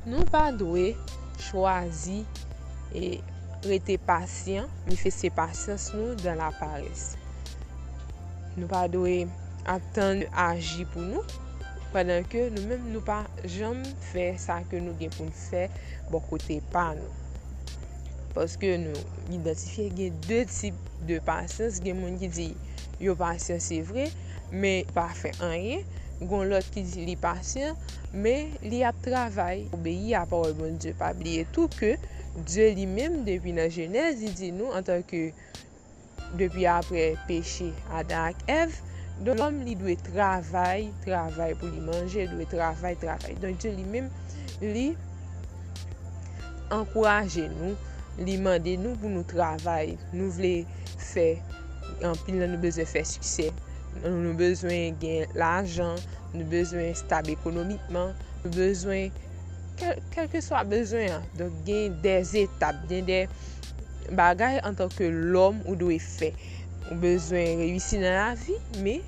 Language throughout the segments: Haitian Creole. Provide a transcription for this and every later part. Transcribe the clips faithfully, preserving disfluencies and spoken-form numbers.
Nou pa dwe chwazi e rete pasyan, manifeste pasyans nou dans la paresse. Nou pa dwe atann aji pou nou, pandan ke nou menm nou pa janm fè sa ke nou gen pou n fè bò kote pa nou. Paske nou idantifye gen de tip de pasyans. Gen moun ki di yo pasyan, se vre, men pa fè anyen. Gon lòt ki di li pasyan, men li ap travay, obeyi a pawòl Bondye. Pa bliye tou ke Dye li menm, depi nan Jenèz, li di nou, antanke, depi apre peche Adan ak Èv, donk lòm li dwe travay, travay pou li manje, dwe travay, travay. Donk Dye li menm, li ankouraje nou, li mande nou pou nou travay. Nou vle fè, anpil nan nou bezwen fè siksè. Nou, nou bezwen gen lajan, nou bezwen stab ekonomikman, nou bezwen, kèl, kèlkeswa bezwen an. Donk, gen de etap, gen de bagay antanke lòm ou dwe fè. Ou bezwen reyisi nan lavi, men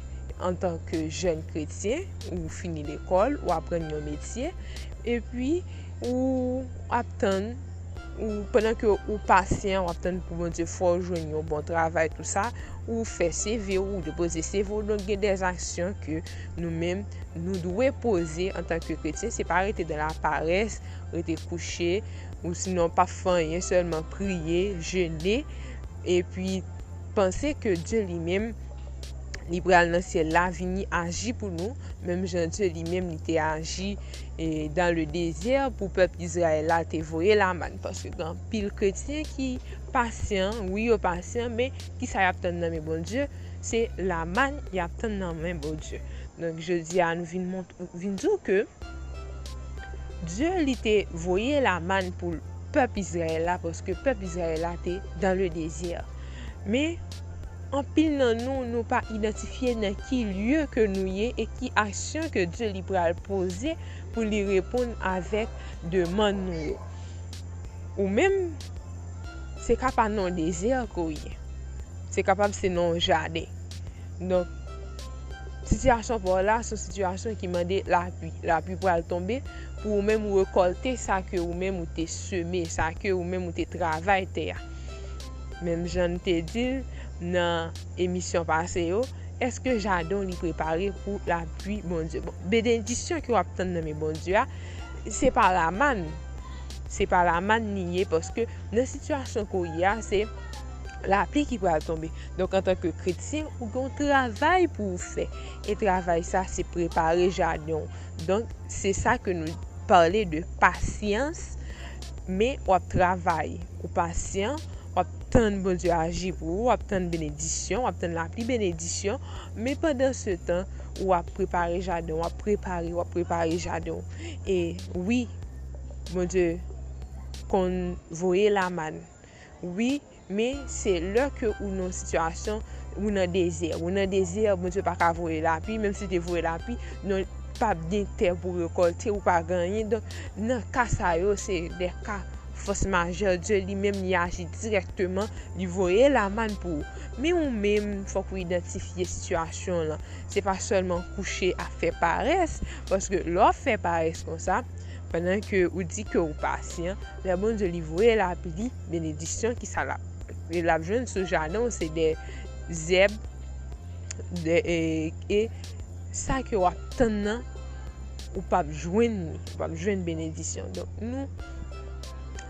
antanke jèn kretyen, ou fini lekòl, ou aprann yon metye, epi ou ap tann, ou, pandan ke ou pasyan, ou ap tann pou Bondye fè w jwenn yon bon travay, tou sa, ou fè C V w, ou depoze C V w. Donk, gen de aksyon ke nou menm, nou dwe poze antanke kretyen. Se pa rete dans la paresse, rete kouche, ou sinon pa fè anyen, sèlman priye, jene, epi panse ke Dye li menm, li pral nan syèl la, vini aji pou nou, menm jan Dye li menm, li te aji, e, dans le désert pou pèp Izrayèl la, te voye lamann. Paske gen anpil kretyen ki pasyan, wi, yo pasyan, men kisa y ap tann nan men Bondye? Se lamann y ap tann nan men Bondye. Donk, jodi a, nou vin mont-, vin di w ke Dye, li te voye lamann pou pèp Izrayèl la, paske pèp Izrayèl la te dans le désert. Men, anpil nan nou, nou pa idantifye nan ki lye ke nou ye e ki aksyon ke Dye li pral poze pou li reponn avèk demann nou yo. Ou menm, se kapab nan yon dezè ke w ye. Se kapab se nan yon jaden. Donk, sitiyasyon pa w la, se yon sitiyasyon ki mande lapli. Lapli pral tonbe pou ou menm ou rekòlte sa ke ou menm ou te seme, sa ke ou menm ou te travay tè a. Menm jan n te di l nan emisyon pase yo, èske jaden w li prepare pou lapli Bondye? Bon, benedisyon ke w ap tann nan men Bondye a, se pa lamann. Se pa lamann li ye, paske nan sitiyasyon ke w ye a, se lapli ki pral tonbe. Donk, antanke kretyen, ou gen yon travay pou w fè. E travay sa, se prepare jaden w. Donk, se sa ke nou pale de pasyans, men w ap travay. Ou pasyan, w ap tann Bondye aji pou ou, w ap tann benedisyon, w ap tann lapli benedisyon. Men pandansetan, w ap prepare jaden, w ap prepare, w ap prepare jaden w. E wi, Bondye konn voye lamann. Wi, men se lè ke ou nan sitiyasyon, ou nan dezè. Ou nan dezè, Bondye pa ka voye lapli, menm si te voye lapli, non, p ap gen tè pou rekòlte, ou pa gen anyen. Donk, nan ka sa yo, se de ka fòs majè, Dye li menm, li aji dirèkteman, li voye lamann pou ou. Men ou menm, fòk ou idantifye sitiyasyon w lan. Se pa sèlman kouche ap fè parès, paske lè w ap fè parès konsa, pandan ke ou di ke ou pasyan, lè Bondye li voye lapli, benedisyon ki sa l ap, l ap jwenn sou jaden w, se de zèb, de, e, e sa ke w ap tann nan, ou p ap jwenn li, ou p ap jwenn benedisyon. Donk, nou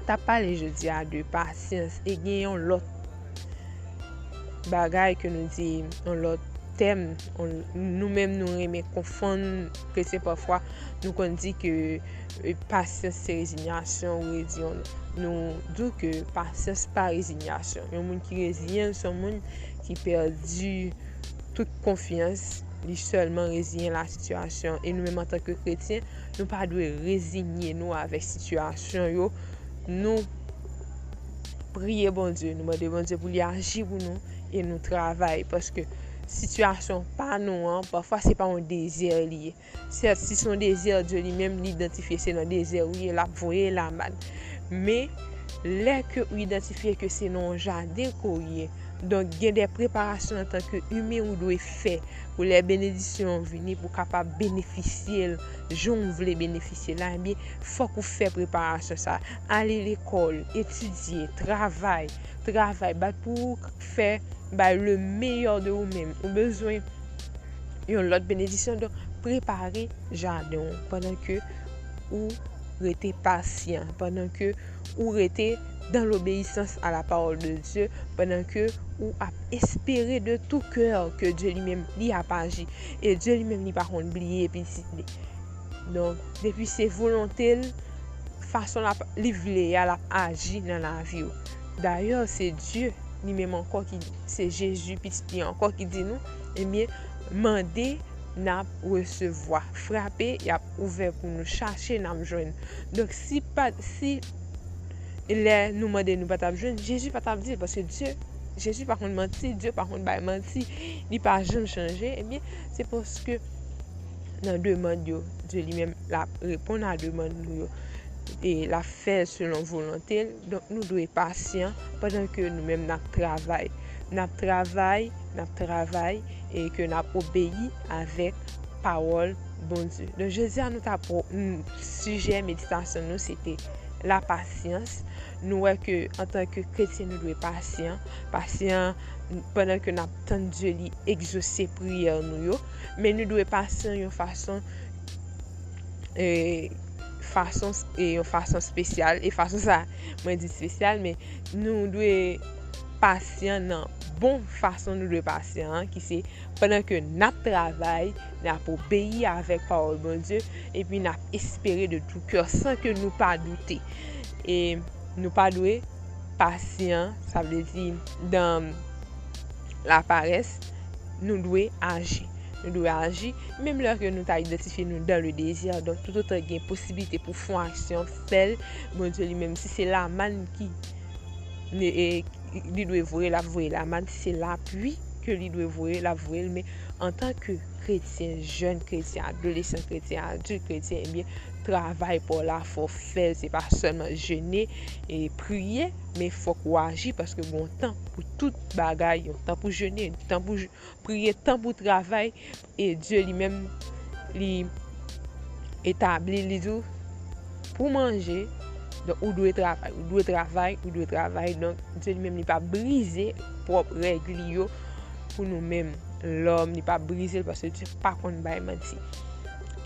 t ap pale jodi a de pasyans, e gen yon lòt bagay ke nou di, yon lòt tèm, yon, nou menm nou renmen konfonn kretyen pafwa, nou konn di ke, e, pasyans se rezinyasyon, ou redi yon, nou di w ke pasyans pa rezinyasyon. Yon moun ki reziyen l, se yon moun ki pèdi tout konfyans, li sèlman reziyen l a sitiyasyon. E nou menm antanke kretyen, nou pa dwe reziye nou avèk sitiyasyon yo. Nou priye Bondye, nou mande Bondye pou li aji pou nou e nou travay, paske sitiyasyon pa nou an, pafwa se pa yon dezè li ye. Sèt, si se yon dezè, Dye li menm, li idantifye se nan dezè ou ye, l ap voye lamann. Men, lè ke ou idantifye ke se nan yon jaden ke w ye, Donk, gen de preparasyon antanke imen ou dwe fè pou lè benedisyon an vini, pou w kapab benefisye l jan w vle benefisye l la, ebyen, fòk ou fè preparasyon sa. Ale lekòl, etidye, travay, travay, bat pou w fè, bay le meilleur de ou menm. Ou bezwen yon lòt benedisyon, donk prepare jaden w pandan ke ou rete pasyan, pandan ke ou rete dans l'obéissance à la parole de Dieu, pandan ke ou ap espere de tout cœur ke Dye li menm li ap aji. E Dye li menm li pa konn bliye pitit li. Donk, depi se volonte l, fason l ap, li vle a, l ap aji nan lavi w. Dayè, se Dye li menm ankò ki, se Jezi pitit li ankò ki di nou, ebyen, mande, n ap resevwa. Frape, y ap ouvè pou nou. Chache, n ap jwenn. Donk, si pa, si lè nou mande, nou pa t ap jwenn, Jezi pa t ap di l, paske Dye, Jezi pa konn manti, Dye pa konn bay manti, li pa janm chanje, ebyen, se paske nan demann yo, Dye li menm, l ap reponn a demann nou yo. E l ap fè l selon volonte l. Donk, nou dwe pasyan pandan ke nou menm n ap travay. N ap travay, n ap travay, e ke n ap obeyi avèk pawòl Bondye. Donk, jodi a, nou ta pran, n-, sijè meditasyon nou, se te lapasyans. Nou wè ke, antanke kretyen, nou dwe pasyan. Pasyan, n-, pandan ke n ap tann Dye li egzose priyè nou yo. Men nou dwe pasyan yon fason, e, fason, e, yon fason espesyal. E fason sa, mwen di espesyal, men nou dwe pasyan nan bon fason nou dwe pasyan an, ki se pandan ke n ap travay, n ap obeyi avèk pawòl Bondye, epi n ap espere de tout cœur, san ke nou pa doute. E nou pa dwe pasyan, sa vle di, dans la paresse, nou dwe aji. Nou dwe aji, menm lè ke nou ta idantifye nou dans le désert. Donk, toutotan gen posiblite pou fè yon aksyon, fè l. Bondye li menm, si se lamàn ki, e, li dwe voye, l ap voye lamàn. Si se lapli ke li dwe voye, l ap voye l. Men antanke kretyen, jèn kretyen, adolesan kretyen, adilt kretyen, ebyen, travay pa w la, fò w fè l. Se pa sèlman jene e priye, men fòk ou aji, paske gon tan pou tout bagay, yon tan pou jene, tan pou j-, priye, tan pou travay, e Dye li menm, li etabli, li di w, pou manje, donk, ou dwe travay, ou dwe travay, ou dwe travay. Donk, Dye li menm, li pa brize pwòp règ li yo pou nou menm, lòm, li pa brize l, paske Dye pa konn bay manti.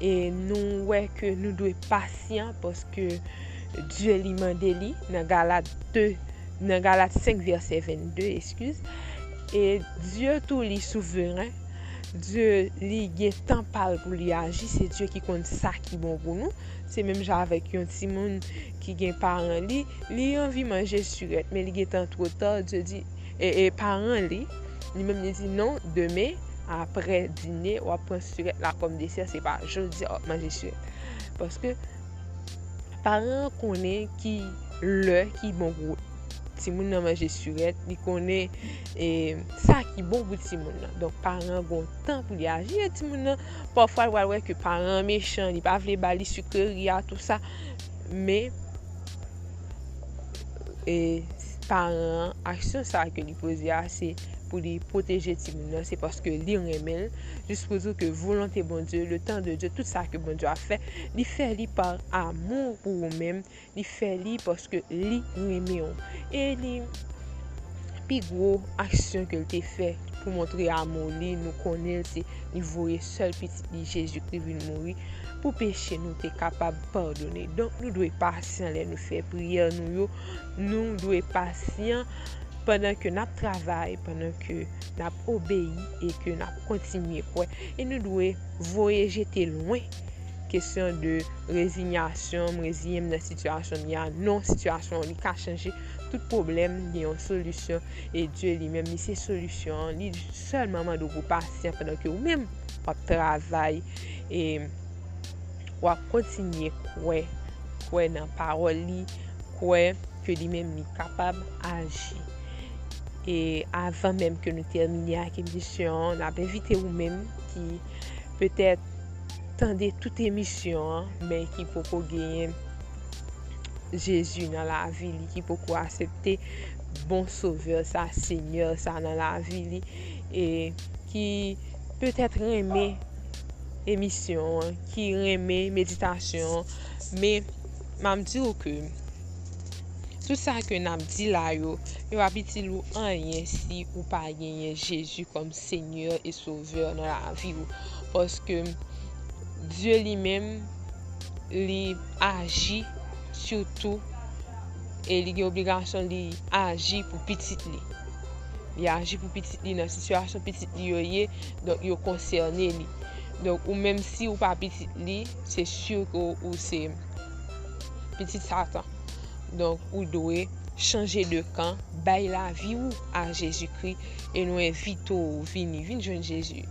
E nou wè ke nou dwe pasyan, paske Dye li mande li nan Galat de, nan Galat senk vèsè vennde, eskiz. E Dye tou li souveren. Dye li gen tan pa l pou li aji. Se Dye ki konn sa ki bon pou nou. Se menm jan avèk yon timoun ki gen paran li, li anvi manje sirèt, men li gentan twò ta, Dye di, e, e paran li, li menm li di, "Non, demen, apre dine, w ap pran sirèt la kòm desè, se pa jodi a w ap manje sirèt." Paske paran an konnen ki lè ki bon pou timoun nan manje sirèt, li konnen, e, sa ki bon pou timoun nan. Donk, paran an gon tan pou li aji. E timoun nan, pafwa, l pral wè ke paran an mechan, li pa vle ba li sikreri a, tou sa. Men, e, paran an, aksyon sa a ke li poze a, se pou li pwoteje timoun nan, se paske li renmen l, jis pou di w ke volonte Bondye, le temps de Dieu, tout sa ke Bondye ap fè, li fè li pa amou pou ou menm, li fè li paske li renmen w. E li, pi gwo aksyon ke l te fè pou montre amou li, nou konnen l, se li voye sèl pitit li, Jezikri, vin mouri pou peche nou te kapab padone. Donk, nou dwe pasyan lè nou fè priyè nou yo. Nou dwe pasyan pandan ke n ap travay, pandan ke n ap obeyi e ke n ap kontinye kwè. E nou dwe voye jete lwen kesyon de rezinyasyon, m reziyen m nan sitiyasyon m ye a. Non, sitiyasyon an, li ka chanje. Tout pwoblèm gen yon solisyon. E Dye li menm, li se solisyon an. Li sèlman mande w pou w pasyan pandan ke ou menm w ap travay e w ap kontinye kwè, kwè nan pawòl li, kwè ke li menm li kapab aji. E avan menm ke nou tèmine ak emisyon an, n ap envite ou menm ki petèt tande tout emisyon an, men ki poko genyen Jezi nan lavi li, ki poko aksepte bon Sovè sa, Senyè sa nan lavi li, e ki petèt renmen emisyon an, ki renmen meditasyon an, men m ap di w ke tout sa ke n ap di la yo, yo p ap itil ou anyen si ou pa genyen Jezi kòm Senyè e Sovè nan lavi w. Paske Dye li menm, li aji sitou, e li gen obligasyon li aji pou pitit li. Li aji pou pitit li nan sitiyasyon pitit li yo ye, donk yo konsène li. Donk ou menm si ou pa pitit li, se si ke ou se pitit Satan. Donk ou dwe chanje de kan, bay lavi ou a Jezikri, e nou envite w vini, vin jwenn Jezi.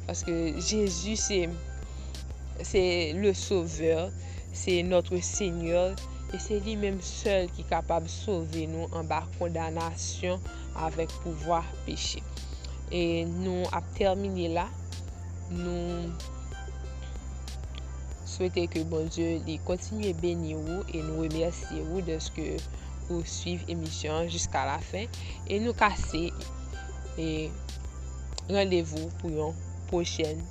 Paske Jezi se, se le Sovè, se notre Seigneur, e se li menm sèl ki kapab sove nou anba kondanasyon avèk pouvwa peche. E nou ap tèmine la. Nou swete ke Bondye li kontinye beni ou, e nou remèsye ou dèske ou swiv emisyon an jiska la fen. E nou kase e randevou pou yon pwochèn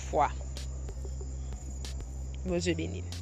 fwa. Bondye beni nou.